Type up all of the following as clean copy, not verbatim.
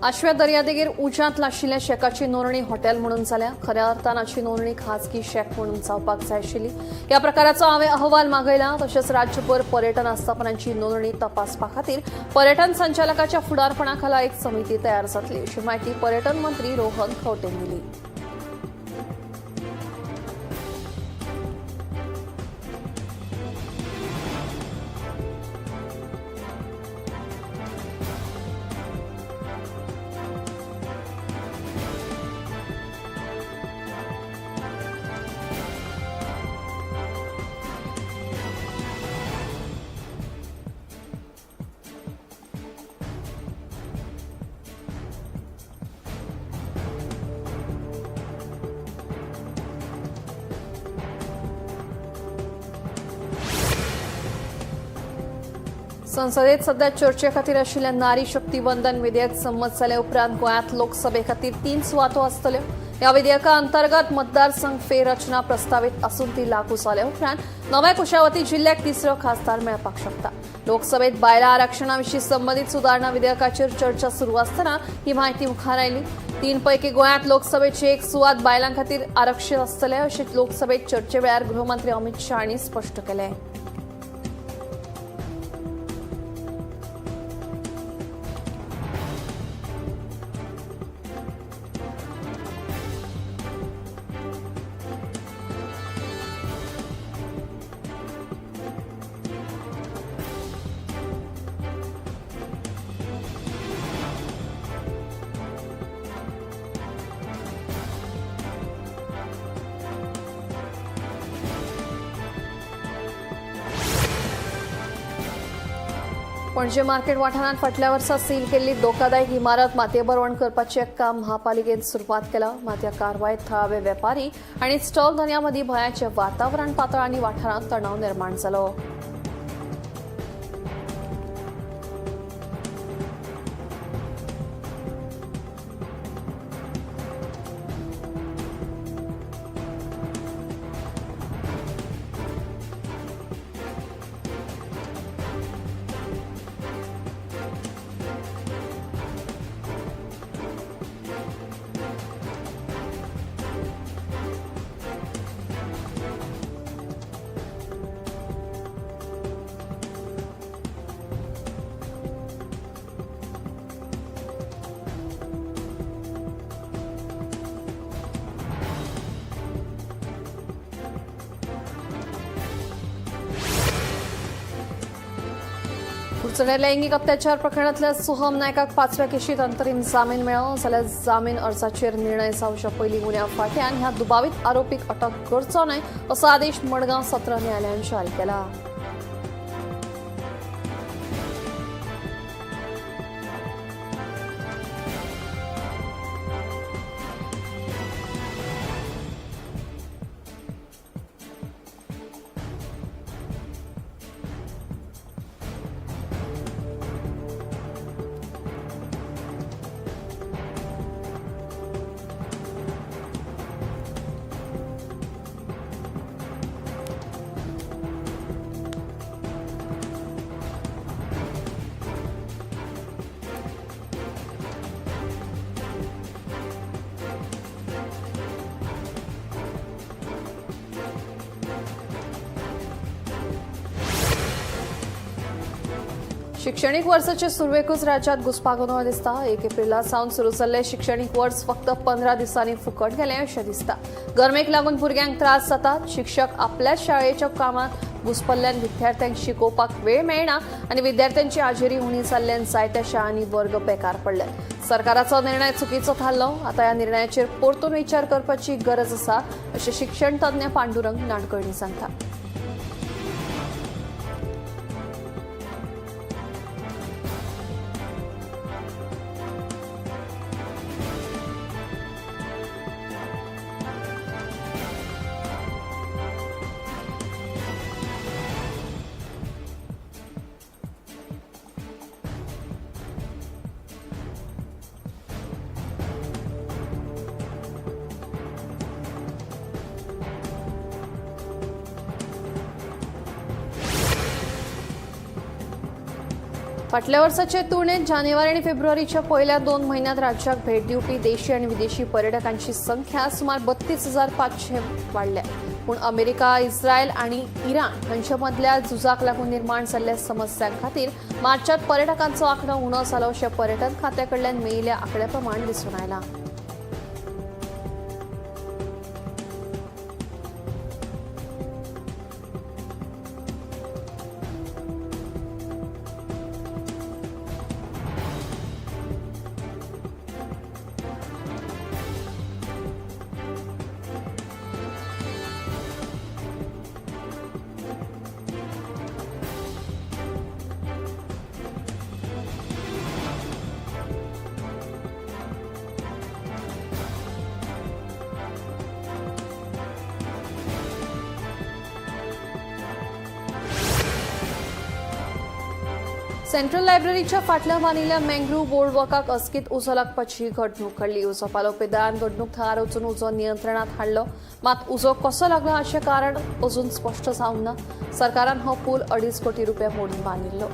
आशव्या दर्यादेगेर उज्यांत लाशिल्ल्या शॅकाची नोंदणी हॉटेल म्हणून जाल्या. खऱ्या अर्थान हाची नोंदणी खाजगी शॅक म्हणून जावपाक जाय आशिल्ली. ह्या प्रकाराचो हांवें अहवाल मागयला. तशेंच राज्यभर पर्यटन आस्थापनांची नोंदणी तपासपा खातीर पर्यटन संचालकाच्या फुडारपणा खाला एक समिती तयार जातली अशी माहिती पर्यटन मंत्री रोहन खंवटेन दिली. संसदेत सध्या चर्चे खातीर आशिल्ल्या नारी शक्ती वंदन विधेयक संमत जाल्या उपरांत गोंयांत लोकसभे खातीर 3 सुवातो आसतल्यो. ह्या विधेयका अंतर्गत मतदारसंघ फेररचना प्रस्तावीत असून ती लागू जाल्या उपरांत नव्या कुशावती जिल्ह्याक तिसरो खासदार मेळपाक शकता. लोकसभेत बायलां आरक्षणा विशीं संबंदीत सुदारणा विधेयकाचेर चर्चा सुरू आसतना ही माहिती मुखार आयली. 3 पैकी गोंयांत लोकसभेची एक सुवात बायलां खातीर आरक्षीत आसतले अशें लोकसभेत चर्चे वेळार गृहमंत्री अमित शाह हांणी स्पश्ट केलें. पणजे मार्केट वाठारांत फाटल्या वर्सा सील केल्ली धोकादायक इमारत मातयेभरवण करपाचें काम महापालिकेन सुरवात केलां. मात ह्या कारवायेत थळावे वेपारी आनी स्टॉल धनयां मदीं भंयाचें वातावरण पातळ आनी वाठारांत तणाव निर्माण जालो. कुडचडे लैंगिक अत्याचार प्रकरणांतल्या सोहम नायकाक 5व्या केशीत अंतरीम जामीन मेळ्ळो. जाल्यार जामीन अर्जाचेर निर्णय जावच्या पयलीं गुन्यांव फांट्यान ह्या दुबावीत आरोपीक अटक करचो न्हय असो आदेश मडगांव सत्र न्यायालयान जारी केला. शिक्षणीक वर्साचे सुरवेकूच राज्यात घुस्पागोंदळ दिसता. 1 एप्रिला सावन सुरू जाल्लें शिक्षणीक वर्स फक्त 15 दिसांनी फुकट गेलें अशें दिसता. गरमेक लागून भुरग्यांक त्रास जातात. शिक्षक आपल्याच शाळेच्या कामांत घुस्पल्ल्यान विद्यार्थ्यांक शिकोवपाक वेळ मेळना आनी विद्यार्थ्यांची हाजेरी उणी जाल्ल्यान जायत्या शाळांनी वर्ग बेकार पडले. सरकाराचो निर्णय चुकीचो थारलो. आतां ह्या निर्णयाचेर परतून विचार करपाची गरज आसा अशें शिक्षण तज्ञ पांडुरंग नाडकर्णी सांगता. फाटल्या वर्साचे तुळनेत जानेवारी आनी फेब्रुवारीच्या पयल्या 2 म्हयन्यांत राज्याक भेट दिवपी देशी आनी विदेशी पर्यटकांची संख्या सुमार 32,500 वाडल्या. पूण अमेरिका, इस्रायल आनी इराण हांचे मदल्या झुजाक लागून निर्माण जाल्ल्या समस्यां खातीर मार्चांत पर्यटकांचो आंकडो उणो जालो अशें पर्यटन खात्या कडल्यान मेळिल्ल्या आंकड्या प्रमाण दिसून आयलां. सेंट्रल लायब्ररीच्या फाटल्या बांदिल्ल्या मँग्रुव्ह बोर्डवॉकाक अचकीत उजो लागपाची घडणूक घडली. उजो पालोवपी दळान घडणूक थळार वचून उजो नियंत्रणात हाडलो. मात उजो कसो लागलो हाचें कारण अजून स्पश्ट जावंक ना. सरकारान हो पूल 2.5 कोटी रुपया मोडून बांदिल्लो.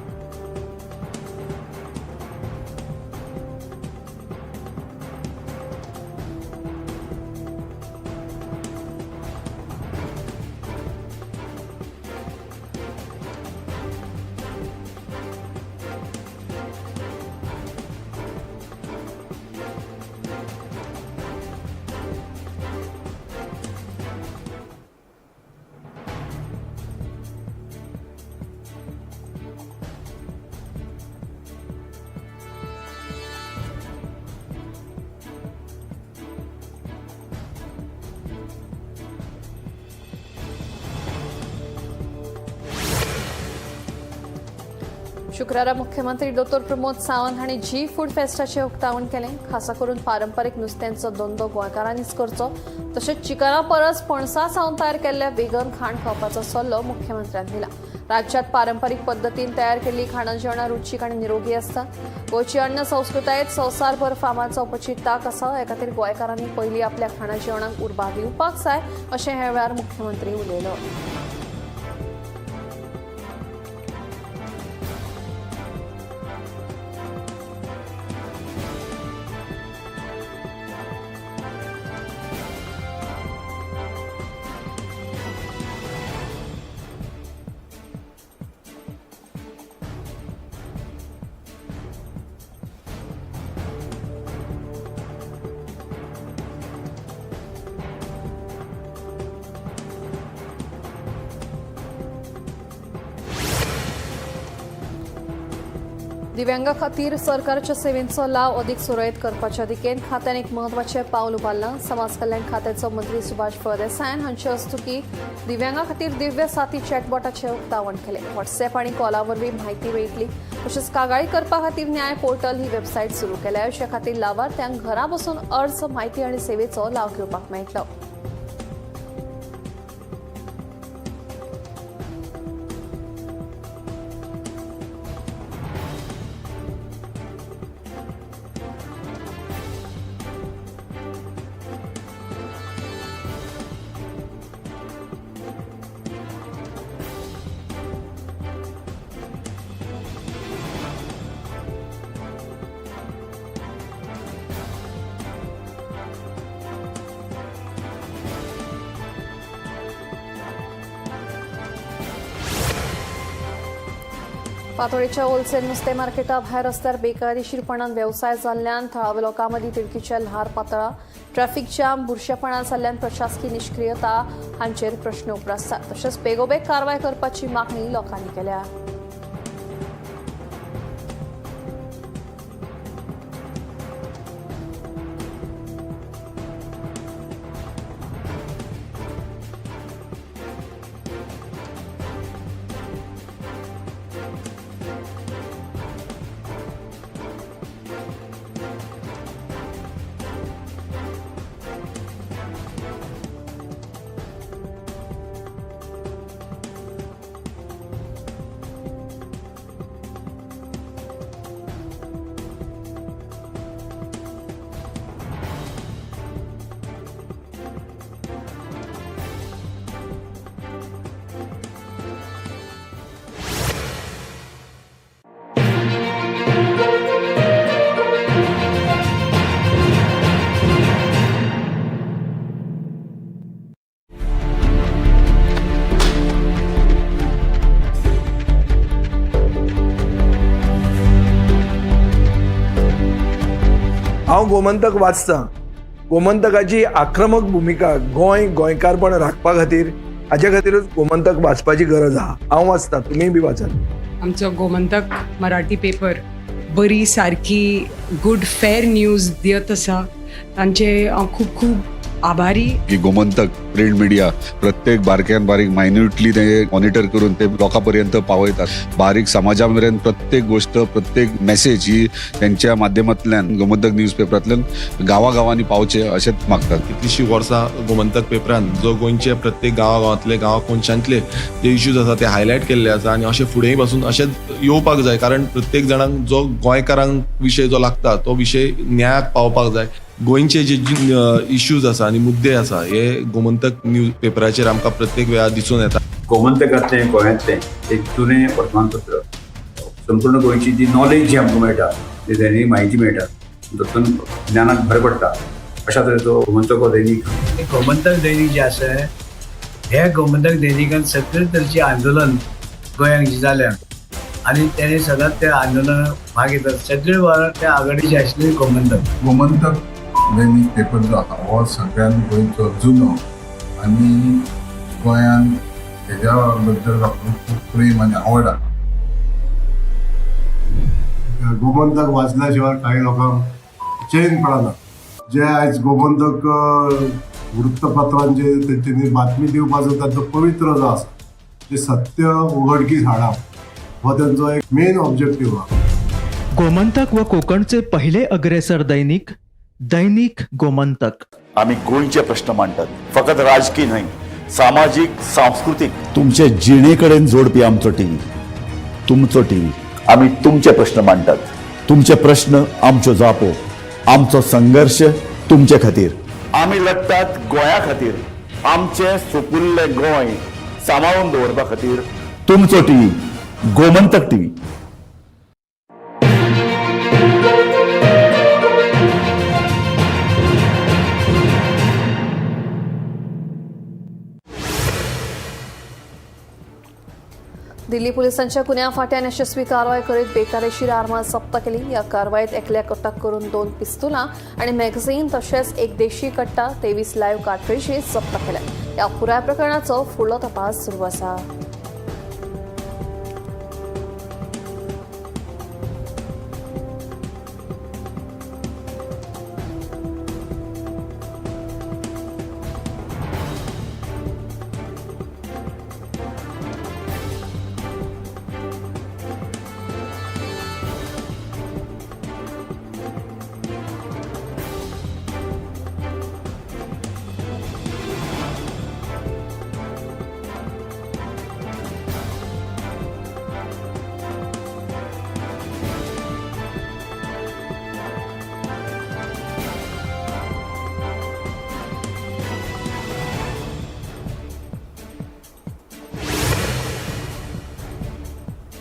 शुक्रारा मुख्यमंत्री डॉ प्रमोद सावंत हांणी जी फूड फेस्टाचें उक्तावण केलें. खासा करून पारंपरीक नुस्त्यांचो धंदो गोंयकारांनीच करचो, तशेंच चिकना परस पणसा सावन तयार केल्ल्या वेगन खाण खावपाचो सल्लो मुख्यमंत्र्यान दिला. राज्यात पारंपरीक पद्दतीन तयार केल्ली खाणां जेवणां रुचीक आनी निरोगी आसता. गोंयची अन्न संस्कृतायेंत संवसारभर फामाद जावपाची तांक आसा. हे खातीर गोंयकारांनी पयलीं आपल्या खाणां जेवणाक उर्बा दिवपाक जाय अशें ह्या वेळार मुख्यमंत्री उलयलो. दिव्यांगा खातीर सरकारच्या सेवेंचो लाव अधिक सुरळीत करपाच्या दिकेन खात्यान एक म्हत्वाचें पावल उबारलां. समाज कल्याण खात्याचो मंत्री सुभाष फळदेसायान हांचे हस्तुकीं दिव्यांगा खातीर दिव्य साथी चॅटबॉटाचें उक्तावण केलें. व्हॉट्सएप आनी कॉला वरवीं म्हायती मेळटली. तशेंच कागाळी करपा खातीर न्याय पोर्टल ही वेबसायट सुरू केल्या. अशे खातीर लावार्थ्यांक घरा बसून अर्ज, म्हायती आनी सेवेचो लाव घेवपाक मेळटलो. पातोळेच्या होलसेल नुस्तें मार्केटा भायर रस्त्यार बेकायदेशीरपणान वेवसाय जाल्ल्यान थळाव्या लोकां मदीं तिडकीचे ल्हार पातळा. ट्रॅफिक जाम, बुरशेपणां जाल्ल्यान प्रशासकी निश्क्रियता हांचेर प्रश्न उप्रासतात. तशेंच बेगोबेग कारवाय करपाची मागणी लोकांनी केल्या. हांव गोमंतक वाचतां. गोमंतकाची आक्रमक भुमिका गोंय गोंयकारपण राखपा खातीर, हाजे खातीरूच गोमंतक वाचपाची गरज आहा. हांव वाचतां, तुमीय बी वाचात. आमचो गोमंतक मराठी पेपर बरी सारकी गुड फेर न्यूज दियत आसा, तांचे हांव खूब खूब आभारी. की गोमंतक प्रिंट मिडिया प्रत्येक बारक्यान बारीक मायन्युटली ते मॉनिटर करून ते लोकां पर्यंत पावयतात. बारीक समाजा मेरेन प्रत्येक गोष्ट, प्रत्येक मेसेज ही त्यांच्या माध्यमांतल्यान गोमंतक न्यूज पेपरांतल्यान गांवागांवांनी पावचे अशेंच मागतात. कितलीशीं वर्सां गोमंतक पेपरान जो गोंयचे प्रत्येक गांवागांवांतले, गांवा कोनशांतले जे इश्यूज आसा ते हायलायट केल्ले आसा आनी अशें फुडेंय पासून अशेंच येवपाक जाय, कारण प्रत्येक जाणांक जो गोंयकारांक विशय जो लागता तो विशय न्यायाक पावपाक जाय. गोंयचे जे इश्यूज आसा आनी मुद्दे आसा हे गोमंतक न्यूज पेपराचेर आमकां प्रत्येक वेळार दिसून येता. गोमंतकांतलें गोंयांतलें एक जुनें वर्तमानपत्र, संपूर्ण गोंयची जी नॉलेज जी आमकां मेळटा, जी दैनीक म्हायती मेळटा, तातूंत ज्ञानाक भर पडटा. अशा तरेचो गोमंतक हो दैनीक. गोमंतक दैनीक जें आसा, हे गोमंतक दैनिकान सगळे तरेचें आंदोलन गोंयांत जें जाल्या आनी तेणे सदांच त्या आंदोलनाक भाग घेतात. सगळे वेळार त्या आघाडीचे आशिल्ले गोमंतक. गोमंतक दैनीक पेपर जो आसा हो सगळ्यान गोंयचो जुनो आनी गोंयान हेज्या बद्दल लोकांक खूब प्रेम आनी आवड आसा. गोमंतक वाचल्या शिवाय काही लोकांक चैन पडना. जे आयज गोमंतक वृत्तपत्रांचे तेंच्यांनी बातमी दिवपाचो तांचो पवित्र जो आसा, जे सत्य उघडकीस हाडप हो तेंचो एक मेन ऑब्जेक्टीव आहा. गोमंतक व कोकणचे पहिले अग्रेसर दैनिक, दैनिक गोमंतक. आमी गोंयचे प्रश्न मांडटात, फकत राजकी न्हय, सामाजीक, सांस्कृतीक, तुमचे जिणे कडेन जोडपी आमचो टीव्ही, तुमचो टीव्ही. आमी तुमचे प्रश्न मांडटात, तुमचे प्रश्न आमच्यो जापो, आमचो संघर्श तुमचे खातीर. आमी लढटात गोंया खातीर, आमचें सुपुल्लें गोंय सांबाळून दवरपा खातीर. तुमचो टीव्ही, गोमंतक टीव्ही. दिल्ली पोलिसांच्या गुन्यांव फांट्यान यशस्वी कारवाय करीत बेकायदेशीर आर्मां जप्त केली. ह्या कारवायेत एकल्याक अटक करून 2 पिस्तुलां आनी मॅगझीन तशेंच एक देशी कट्टा, 23 लायव्ह कार्ट्रिजीस जप्त केल्या. ह्या पुराय प्रकरणाचो फुडलो तपास सुरू आसा.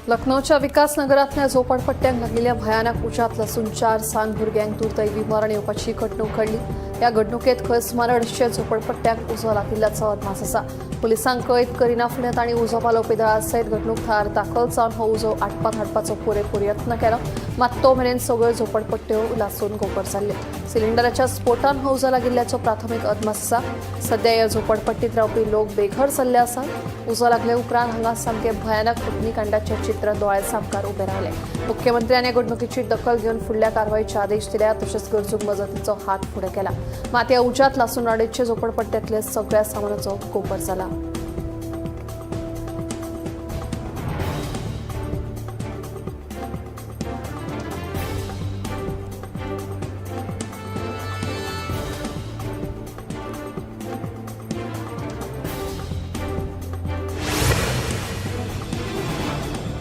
लखनौच्या विकासनगरांतल्या झोपडपट्ट्यांक लागिल्ल्या भयानक उज्यांत लसून 4 सान भुरग्यांक दुर्दैवी मरण येवपाची घडणूक घडली. ह्या घडणुकेत खंय सुमार 250 झोपडपट्ट्यांक उजो लागिल्ल्याचो अदमास आसा. पुलिसांक कळीत करिना फुडें तांणी उजो पालोवपी दळा सयत घडणूक थळार दाखल जावन हो उजो आटपात हाडपाचो पुरेपूर यत्न केलो, मात तो मेरेन सगळ्यो झोपडपट्ट्यो लासून गोबर जाल्ल्यो. सिलिंडराच्या स्फोटान हो उजो लागिल्ल्याचो प्राथमीक अदमास आसा. सध्या ह्या झोपडपट्टीत रावपी लोक बेघर जाल्ले आसात. उजो लागले उपरांत हांगा सामकें भयानक अग्निकांडाचें चित्र दोळ्या सामकार उबें रावलें. मुख्यमंत्र्यांनी घडणुकीची दखल घेवन फुडल्या कारवायेचे आदेश दिल्या, तशेंच गरजूंक मजतीचो हात फुडें केला. मात ह्या उज्यांत लासून 250 झोपडपट्ट्यांतल्या सगळ्या सामानाचो गोबर जाला.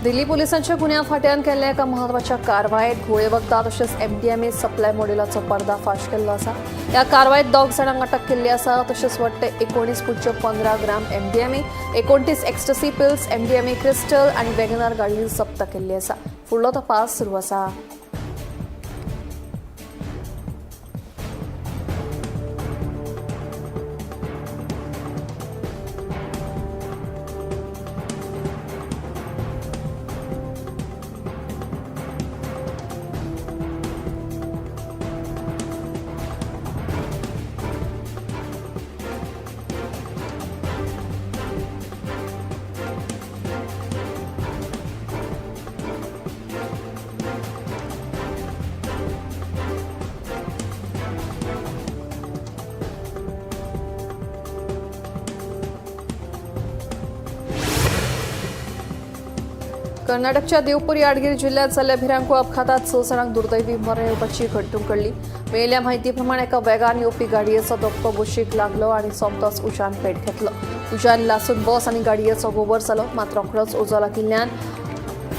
दिल्ली पोलिसांच्या गुन्यांव फांट्यान केल्ल्या एका म्हत्वाच्या कारवायेत घुंवळे वखदां तशेंच एमडीएमए सप्लाय मॉड्युलाचो पर्दाफाश केल्लो आसा. ह्या कारवायेत 2 जाणांक अटक केल्ली आसा. तशेंच वट्ट 19.15 gram MDMA, 29 ecstasy pills, MDMA crystal आनी वॅगनार गाडी जप्त केल्ली आसा. फुडलो तपास सुरू आसा. कर्नाटकच्या देवपूर यादगीर जिल्ह्यात जाल्ल्या भिरांकूळ अपघातात 6 जाणांक दुर्दैवी मरण येवपाची घडणूक घडली. मेळिल्ल्या माहिती प्रमाणे एका वेगान येवपी गाडयेचो धपको बशीक लागलो आनी सोमतोच उज्यान पेट घेतलो. उज्यान लासून बस आनी गाडयेचो गोबर जालो. मात रोखडोच उजो लागिल्ल्यान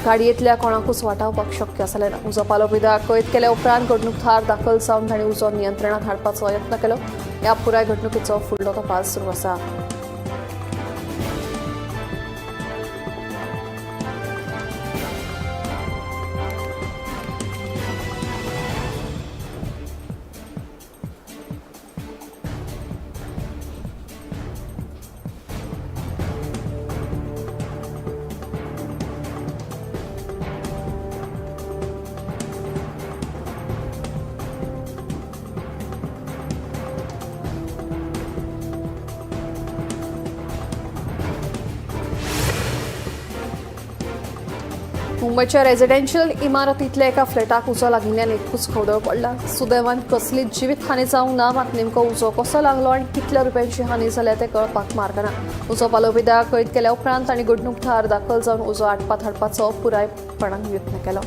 गाडयेंतल्या कोणाकूच वाटावपाक शक्य जालें ना. उजो पालोवपी दळाक कळीत केल्या उपरांत घडणूक थळार दाखल जावन तांणी उजो नियंत्रणात हाडपाचो यत्न केलो. ह्या पुराय घडणुकेचो फुडलो तपास सुरू आसा. मुंबयच्या रेजिडेन्शियल इमारतींतल्या एका फ्लॅटाक उजो लागिल्ल्यान एकूच खवदळ पडला. सुदैवान कसलीच जिवीत हानी जावंक ना. मात नेमको उजो कसो लागलो आनी कितल्या रुपयांची हानी जाल्या तें कळपाक मार्ग ना. उजो पालोवपी दळाक कळीत केल्या उपरांत तांणी घडणूक थळार दाखल जावन उजो आटपात हाडपाचो पुरायपणान यत्न केलो.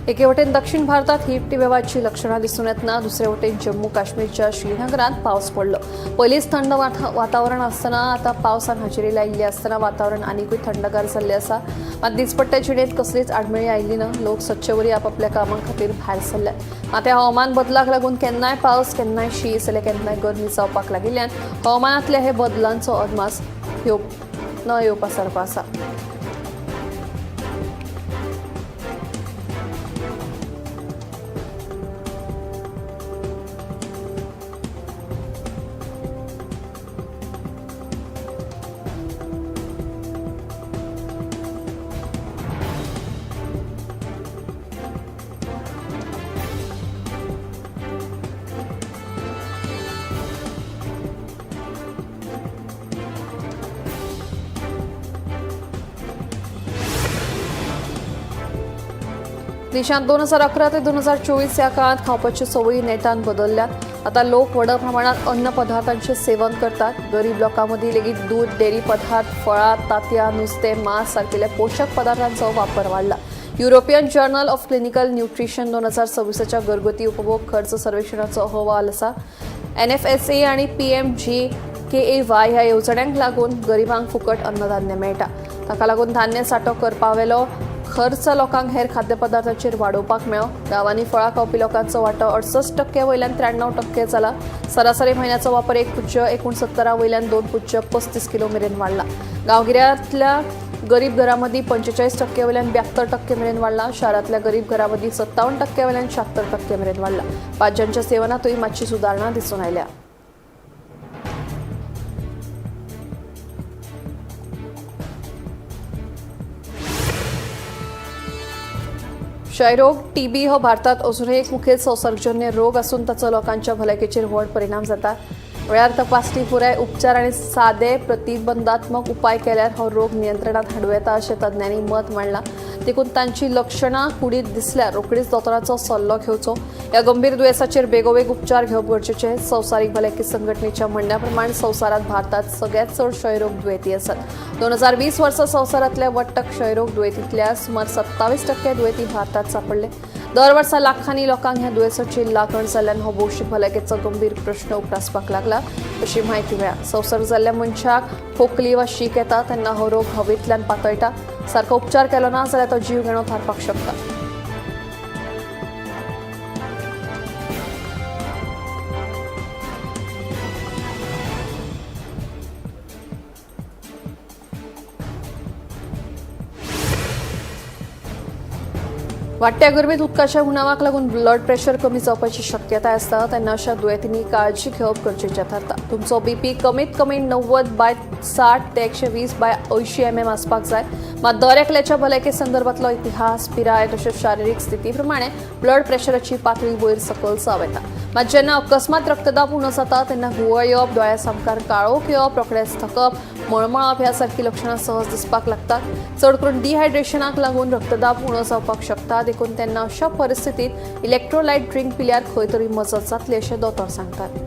एके वटेन दक्षिण भारतात हीट वेवाची लक्षणां दिसून येतना दुसरे वटेन जम्मू काश्मीरच्या श्रीनगरांत पावस पडलो. पयलींच थंड वातावरण आसतना आतां पावसान हाजेरी लायिल्ली आसतना वातावरण आनिकूय थंडगार जाल्लें आसा. मात दिसपट्ट्या जिणेंत कसलीच आडमेळी आयली ना. लोक सदचेवरी आपापल्या कामां खातीर भायर सरल्यात. मात ह्या हवामान बदलाक लागून केन्नाय पावस, केन्नाय शीं जाल्यार केन्नाय गरमी जावपाक लागिल्ल्यान हवामानांतल्या हे बदलांचो अदमास न येवपा सारको आसा. देशांत 2011 ते 2024 ह्या काळांत खावपाच्यो संवयी नेटान बदलल्यात. आतां लोक व्हड प्रमाणांत अन्न पदार्थांचें सेवन करतात. गरीब लोकां मदीं लेगीत दूद, डेअरी पदार्थ, फळां, तांतयां, नुस्तें, मांस सारकिल्ल्या पोशक पदार्थांचो वापर वाडला. European journal of clinical nutrition 2026च्या घरगुती उपभोग खर्च सर्वेक्षणाचो अहवाल आसा. NFSA आनी PMJKAY ह्या येवजण्यांक लागून गरिबांक फुकट अन्नधान्य मेळटा. ताका लागून धान्य सांठो करपावेलो खर्च लोकांक हेर खाद्यपदार्थांचेर वाडोवपाक मेळ्ळो. गांवांनी फळां खावपी लोकांचो वांटो 68% वयल्यान 93% जाला. सरासरी म्हयन्याचो वापर 1.69 वयल्यान 2.35 किलो मेरेन वाडला. गांवगिऱ्यांतल्या गरीब घरां मदीं 45% वयल्यान 72% मेरेन वाडला. शारांतल्या गरीब घरां मदीं 57% वयल्यान 76% मेरेन वाडला. भाजयांच्या सेवनांतूय मातशी सुदारणा दिसून आयल्या. क्षयरोग टीबी हो भारतात अजूनही एक मुखेल संसर्गजन्य रोग आसून ताचो लोकांच्या भलायकेचेर व्हड परिणाम जाता. वेळार तपासणी, पुराय उपचार आनी सादे प्रतिबंधात्मक उपाय केल्यार हो रोग नियंत्रणात हाडूं येता अशें तज्ञांनी मत मांडलां. देखून तांची लक्षणां कुडींत दिसल्यार रोखडीच दोतोराचो सल्लो घेवचो. ह्या गंभीर दुयेंसाचेर बेगोबेग उपचार घेवप गरजेचें. संवसारीक भलायकी संघटनेच्या म्हणण्या प्रमाण संवसारांत भारतात सगळ्यांत चड क्षयरोग दुयेंती आसात. 2020 वर्सा संवसारांतल्या वट्ट क्षयरोग दुयेंतींतल्या सुमार 27% दुयेंती भारतात सांपडले. दर वर्सा लाखांनी लोकांक ह्या दुयेंसाची लागण जाल्ल्यान हो भौशीक भलायकेचो गंभीर प्रश्न उप्रासपाक लागला अशी म्हायती मेळ्ळ्या. संसर्ग जाल्ल्या मनशाक खोकली वा शीक येता तेन्ना हो रोग हवेंतल्यान पातळटा. सारको उपचार केलो ना जाल्यार तो जीवघेणो थारपाक शकता. वाडट्या गरमेंत उदकाच्या उणावाक लागून ब्लड प्रेशर कमी जावपाची शक्यताय आसता, तेन्ना अशा दुयेंतींनी काळजी घेवप गरजेचें थारता. तुमचो बीपी कमीत कमी 90/60 ते 120/80 mm आसपाक जाय. मात दर एकल्याच्या भलायके संदर्भातलो इतिहास, पिराय तशेंच शारिरीक स्थिती प्रमाणे ब्लड प्रेशराची पातळी वयर सकयल जावं येता. मात जेन्ना अकस्मात रक्तदाब उणो जाता तेन्ना घुंवळ येवप, दोळ्या सामकार काळोख येवप, रोखडेंच थकप, मळमळप ह्या सारकी लक्षणां सहज दिसपाक लागतात. चड करून डिहायड्रेशनाक लागून रक्तदाब उणो जावपाक शकता. देखून तेन्ना अशा परिस्थितीत इलेक्ट्रोलायट ड्रिंक पिल्यार खंय तरी मजत जातली अशें दोतोर सांगतात.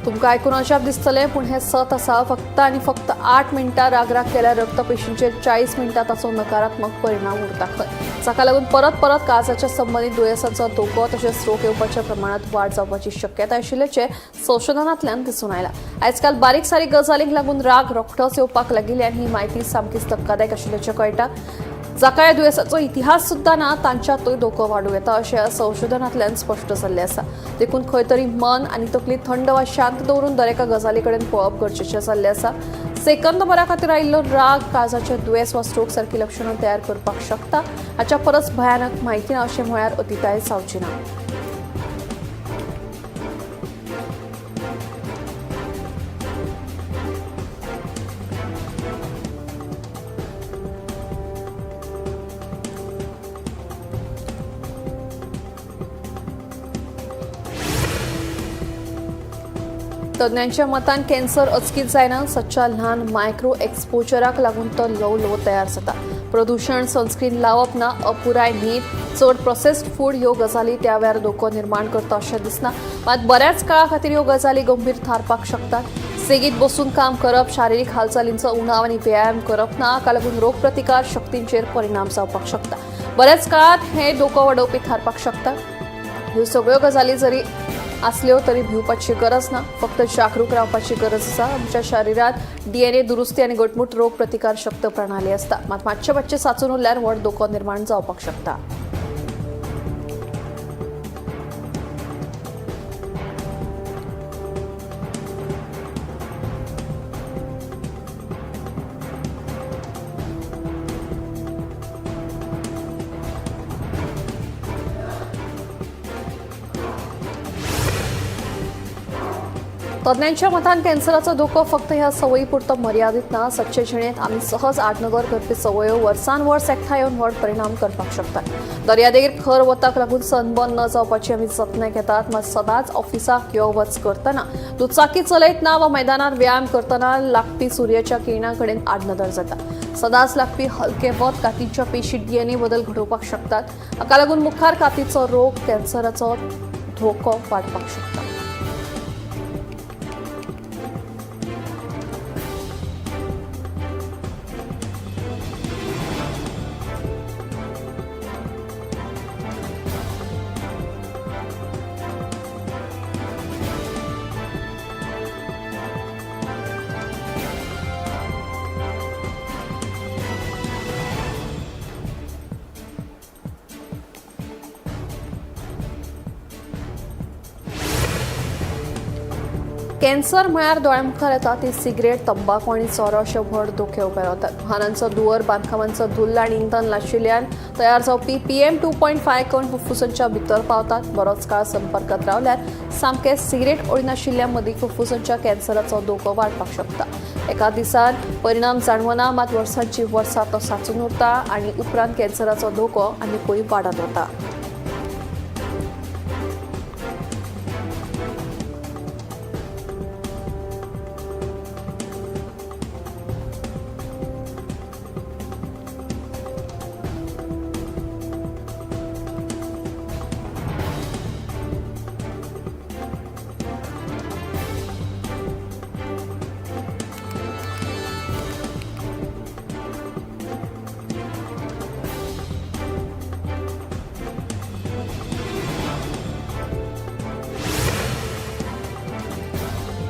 तुमकां आयकून अजाप दिसतलें, पूण हें सत आसा. फक्त आनी फक्त 8 मिनटां रागराग केल्यार रक्तपेशींचेर 40 मिनटां ताचो नकारात्मक परिणाम उरता खंय, जाका लागून परत परत काळजाच्या संबंदीत दुयेंसांचो धोको तशेंच स्ट्रोक येवपाच्या प्रमाणांत वाड जावपाची शक्यताय आशिल्ल्याचें संशोधनांतल्यान दिसून आयलां. आयजकाल बारीक सारीक गजालींक लागून राग रोखडोच येवपाक लागिल्ल्यान ही म्हायती सामकीच धक्कादायक आशिल्ल्याचें कळटा. जाका ह्या दुयेंसाचो इतिहास सुद्दां ना तांच्यातूय धोको वाडूं येता अशें संशोधनांतल्यान स्पश्ट जाल्लें आसा. देखून खंय तरी मन आनी तकली थंड वा शांत दवरून दरेका गजाली कडेन पळोवप गरजेचें जाल्लें आसा. सेकंद भरा खातीर आयिल्लो राग काळजाचें दुयेंस वा स्ट्रोक सारकी लक्षणां तयार करपाक शकता. हाच्या परस भयानक म्हायती ना अशें म्हळ्यार अतिताय जावची ना. तज्ञांच्या मतान कॅन्सर अचकीत जायना, सदच्या ल्हान मायक्रो एक्सपोजराक लागून तो ल्हव ल्हव तयार जाता. प्रदूषण, सनस्क्रीन लावप ना, अपुराय न्हीद, चड प्रोसेस्ड फूड ह्यो गजाली त्या वेळार धोको निर्माण करता अशें दिसना. मात बऱ्याच काळा खातीर ह्यो गजाली गंभीर थारपाक शकतात. सेगीत बसून काम करप, शारिरीक हालचालींचो उणाव आनी व्यायाम करप ना हाका लागून रोगप्रतिकार शक्तींचेर परिणाम जावपाक शकता. बऱ्याच काळात हे धोको वाडोवपी थारपाक शकता. ह्यो सगळ्यो गजाली जरी आसल्यो तरी भिवपाची गरज ना, फक्त जागरूक रावपाची गरज आसा. आमच्या शरिरात डीएनए दुरुस्ती आनी घटमूट रोग प्रतिकार शक्त प्रणाली आसता. मात मातशे मातशे साचून उरल्यार व्हड धोको निर्माण जावपाक शकता. तज्ञांच्या मतान कॅन्सराचो धोको फक्त ह्या सवयी पुरतो मर्यादीत ना. सदचे जिणेंत आमी सहज आडनगर करपी सवयो वर्सान वर्स एकठांय येवन व्हड परिणाम करपाक शकतात. दर्यादेगेर खर वताक लागून सनबर्न न जावपाची आमी जतनाय घेतात, मात सदांच ऑफिसाक यो वच करतना, दुचाकी चलयतना वा मैदानार व्यायाम करतना लागपी सुर्याच्या किरणां कडेन आडनदर जाता. सदांच लागपी हलके वत कातीच्या पेशी डीएनए बदल घडोवपाक शकतात. हाका लागून मुखार कातीचो रोग, कॅन्सराचो धोको वाडपाक शकता. कॅन्सर म्हळ्यार दोळ्या मुखार येता ती सिगरेट, तंबाखू आनी सोरो अशे व्हड धोके उबे रावतात. वाहनांचो धुंवर, बांदकामांचो धुल्ल आनी इंधन लाशिल्ल्यान तयार जावपी PM 2.5 कण फुफ्फुसांच्या भितर पावतात. बरोच काळ संपर्कात रावल्यार सामके सिगरेट ओडिनाशिल्ल्या मदीं फुफ्फुसांच्या कॅन्सराचो धोको वाडपाक शकता. एका दिसान परिणाम जाणवना, मात वर्सांची वर्सां तो साचून उरता आनी उपरांत कॅन्सराचो धोको आनिकूय वाडत वता.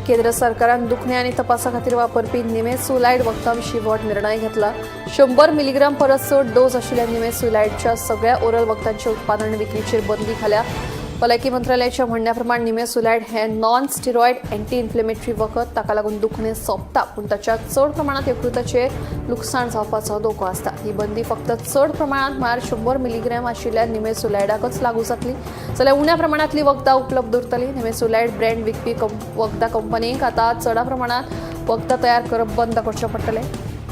केंद्र सरकारान दुखणे आनी तपासा खातीर वापरपी निमेसुलायड वखदां विशीं व्हड निर्णय घेतला. 100 मिलीग्राम परस चड डोस आशिल्ल्या निमेसुलायडच्या सगळ्या ओरल वखदांचे उत्पादन आनी विक्रीचेर बंदी घाल्या. भलायकी मंत्रालयाच्या म्हणण्या प्रमाण निमेसुलायड हे नॉन स्टिरॉयड अँटी इन्फ्लेमेटरी वखद, ताका लागून दुखणें सोंपता, पूण ताच्या चड प्रमाणांत यकृताचेर लुकसाण जावपाचो धोको आसता. ही बंदी फक्त चड प्रमाणांत म्हळ्यार 100 मिलीग्राम आशिल्ल्या निमेसुलायडाकच लागू जातली, जाल्यार उण्या प्रमाणांतली वखदां उपलब्ध उरतली. निमेसुलायड ब्रँड विकपी वखदां कंपनीक आतां चड प्रमाणांत वखदां तयार करप बंद करचें पडटलें.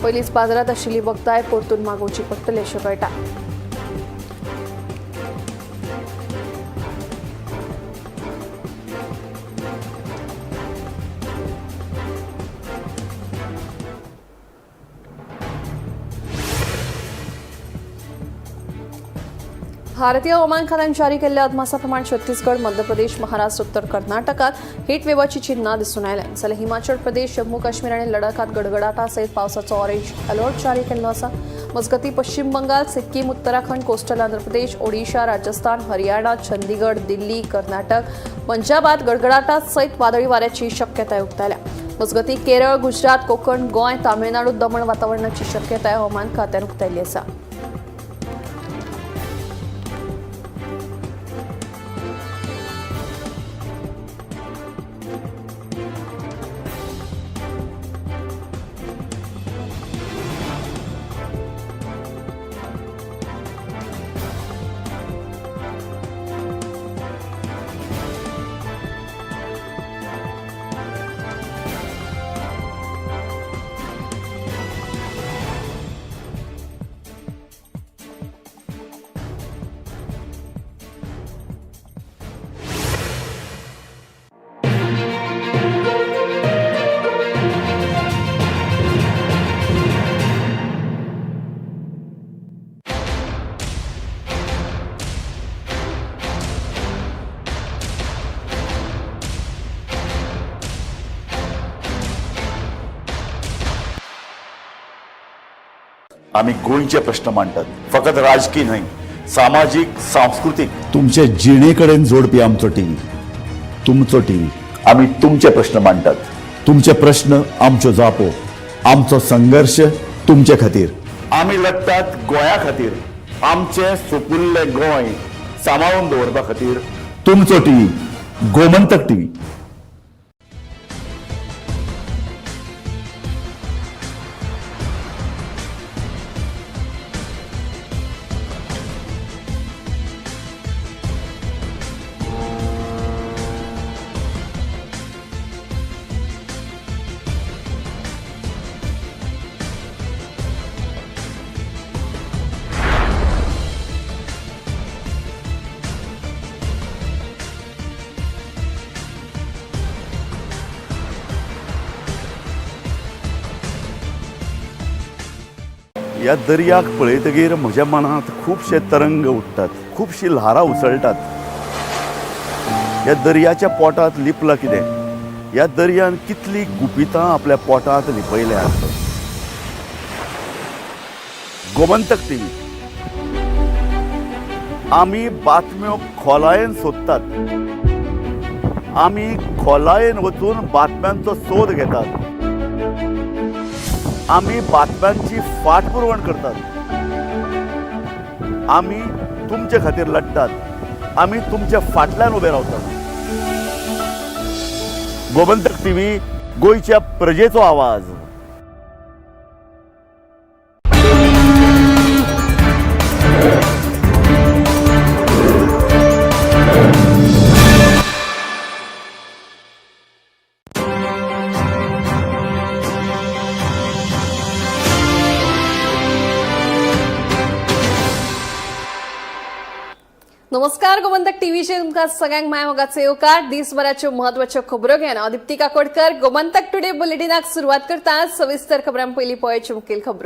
पयलींच बाजारांत आशिल्ली वखदांय परतून मागोवची पडटली अशें कळटा. भारतीय हवामान खात्यान जारी केल्ल्या अदमासा प्रमाण छत्तीसगड, मध्य प्रदेश, महाराष्ट्र, उत्तर कर्नाटकात हीट वेवाची चिन्हां दिसून आयल्यात. जाल्यार हिमाचल प्रदेश, जम्मू काश्मीर आनी लडाखात गडगडाटा सयत पावसाचो ऑरेंज अलर्ट जारी केल्लो आसा. मजगतीं पश्चिम बंगाल, सिक्कीम, उत्तराखंड, कोस्टल आंध्र प्रदेश, ओडिशा, राजस्थान, हरियाणा, चंदीगड, दिल्ली, कर्नाटक, पंजाबात गडगडाटा सयत वादळी वाऱ्याची शक्यताय उक्तायल्या. मजगतीं केरळ, गुजरात, कोकण, गोंय, तामिळनाडू दमण वातावरणाची शक्यताय हवामान खात्यान उक्तायल्ली आसा. आमी गोंयचे प्रश्न मांडटात, फकत राजकी न्हय, सामाजीक, सांस्कृतीक, तुमचे जिणे कडेन जोडपी आमचो टीव्ही, तुमचो टीव्ही. आमी तुमचे प्रश्न मांडटात, तुमचे प्रश्न आमच्यो जापो, आमचो संघर्श तुमचे खातीर. आमी लडटात गोंया खातीर, आमचें सुपुल्लें गोंय सांबाळून दवरपा खातीर. तुमचो टीव्ही, गोमंतक टीव्ही. ह्या दर्याक पळयतगीर म्हज्या मनांत खुबशे तरंग उठ्ठात, खुबशीं ल्हारां उसळटात. ह्या दर्याच्या पोटांत लिपलां कितें? ह्या दर्यान कितलीं गुपितां आपल्या पोटांत लिपयल्यांत? गोमंतक टीव्ही, आमी बातम्यो खोलायेन सोदतात, आमी खोलायेन वचून बातम्यांचो सोद घेतात, आमी बातम्यांची फाटपुरवण करतात, आमी तुमचे खातीर लढटात, आमी तुमच्या फाटल्यान उबे रावतात. गोमंतक टीव्ही, गोंयच्या प्रजेचो आवाज. नमस्कार, गोमंतक टीव्हीचेर तुमकां सगळ्यांक माय मोगाचो येवकार. दिसभराच्यो म्हत्वाच्यो खबरो घेवन हांव दीप्ती काकोडकर गोमंतक टुडे बुलेटिनाक सुरवात करता. सविस्तर खबरां पयलीं पळोवच्यो मुखेल खबरो.